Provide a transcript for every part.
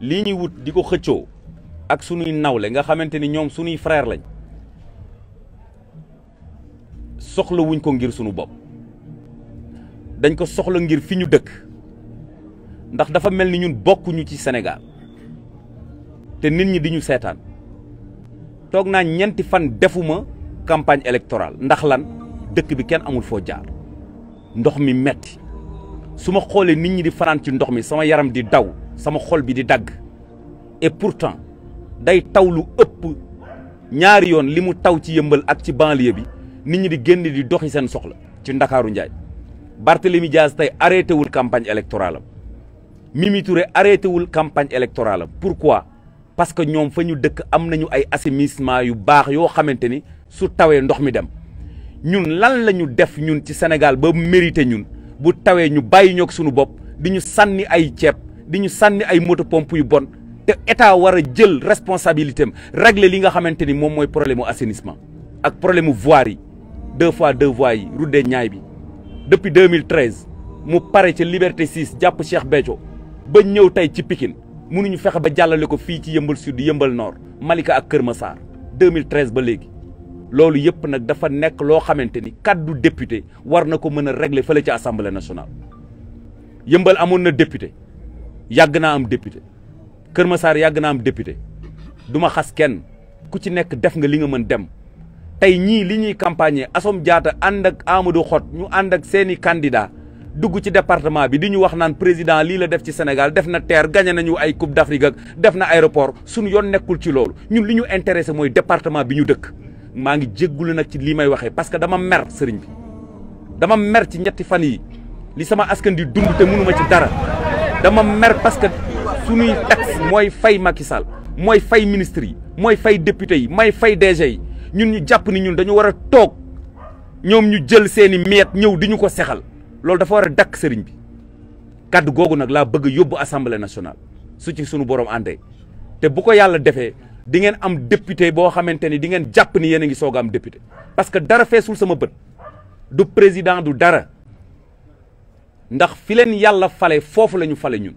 lii ñuy wut di ko xëccoo ak sunuy nawle nga xamante ni ñoom sunuy frère lañ soxla wuñ ko ngir sunu bopp dañ ko soxla ngir fi ñu dëkk ndax dafa mel ni ñun bokkuñu ci Sénégal te nit ñi di ñu seetaan toog naa ñeenti fan defuma campagne électorale ndax lan dëkk bi kenn amul foo jaar ndox mi metti su ma xoolee nit ñi di fanaan ci ndox mi sama yaram di daw sama xol bi di dagg et pourtant day taw lu ëpp ñaari yoon li mu taw ci yëmbal ak ci banlieue bi nit ñi di génn di doxi seen soxla ci Ndakaaru Njaay Barthélémy Dias tey arrêté wul campagne électorale am Mimi Touré arrêté wul campagne électorale am pourquoi parce que ñoom fa ñu dëkk am nañu ay assainissement yu baax yoo xamante ni su tawee ndox mi dem ñun lan la ñu def ñun ci Sénégal ba mérité ñun bu tawee ñu bàyyi ñoo suñu bopp di ñu sànni ay ceeb di ñu sànni ay moto pompe yu bon te état war a jël responsabilité am régler li nga xamante ni moom mooy problème mu assainissement ak problème mu voirie yi 2x2 voies yi route des Niayes bi depuis 2013 mu pare ca Liberté 6 jàpp Cheikh Béthio ba ñëw tey ci Pikine mënuñu fexe ba jàllale ko fii ci Yëmbal Sud Yëmbal Nord Malika ak Kër Massar 2013 ba léegi loolu yëpp nag dafa nekk loo xamante ni kaddu député war na ko mën a régler fële ci assemblée nationale. Yëmbal amoon na député yàgg naa am député Kër Massar yàgg naa am député du ma xas kenn ku ci nekk def nga li nga mën dem tey ñii li ñuy campagne Assome Diatta ànd ak Amadou Hott ñu ànd ak seeni candidat dugg ci département bi di ñu wax naan président lii la def ci Sénégal def na terre gagné nañu ay coupe d'Afrique ak def na aéroport suñu yoon nekkul ci loolu ñun li ñu intéressé mooy département bi ñu dëkk. maa ngi jéggulu nag ci lii may waxee parce que dama mer sëriñ bi dama mer ci ñetti fan yi li sama askan di dund te mënuma ci dara dama mer parce que suñuy taxe mooy fay Macky Sall mooy fay ministre yi mooy fay député yi mooy fay DG yi ñun ñu jàpp ni ñun dañu war a toog ñoom ñu jël seeni miet ñëw di ñu ko sexal loolu dafa war a dakk sëriñ bi kaddu googu nag laa bëgg yóbbu assemblée nationale su ci sunu borom àndee te bu ko yàlla defee di ngeen am député boo xamante ni di ngeen jàpp ni yéen a ngi soog a am député parce que dara feesul sama bët du président du dara ndax fi leen yàlla fale foofu la ñu fale ñun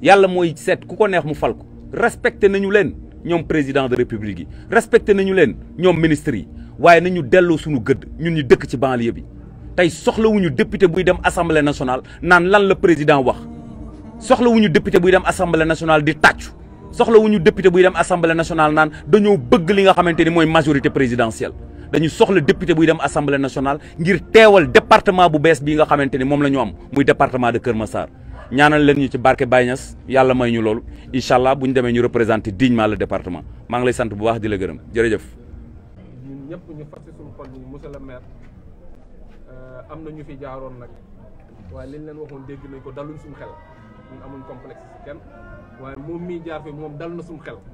yàlla mooy seet ku ko neex mu fal ko respecté nañu leen ñoom président de république yi respecté nañu leen ñoom ministres yi waaye nañu delloo suñu gëdd ñun ñu dëkk ci banlieue bi tey soxlawuñu député buy dem assemblée nationale naan lan la président wax soxlawuñu député buy dem assemblée nationale di tàccu soxlawuñu député buy dem assemblée nationale naan dañoo bëgg li nga xamante ni mooy majorité présidentielle dañu soxla député buy dem assemblée nationale ngir teewal département bu bees bii nga xamante ni moom la ñu am muy département de Kër Massar ñaanal leen ñu ci barke Baye Niass yàlla may ñu loolu incha allah bu ñu demee ñu représenté dignement le département maa ngi lay sant bu baax di la gërëm jërëjëf. ñun ñëpp ñu fas suñu xol ñu monsieur le maire am na ñu fi jaaroon nag waaye liñ leen waxoon dégg nañ ko daluñ suñu xel ñun amuñ complexe ci kenn waaye moom mii jaar fi moom dal na suñu xel.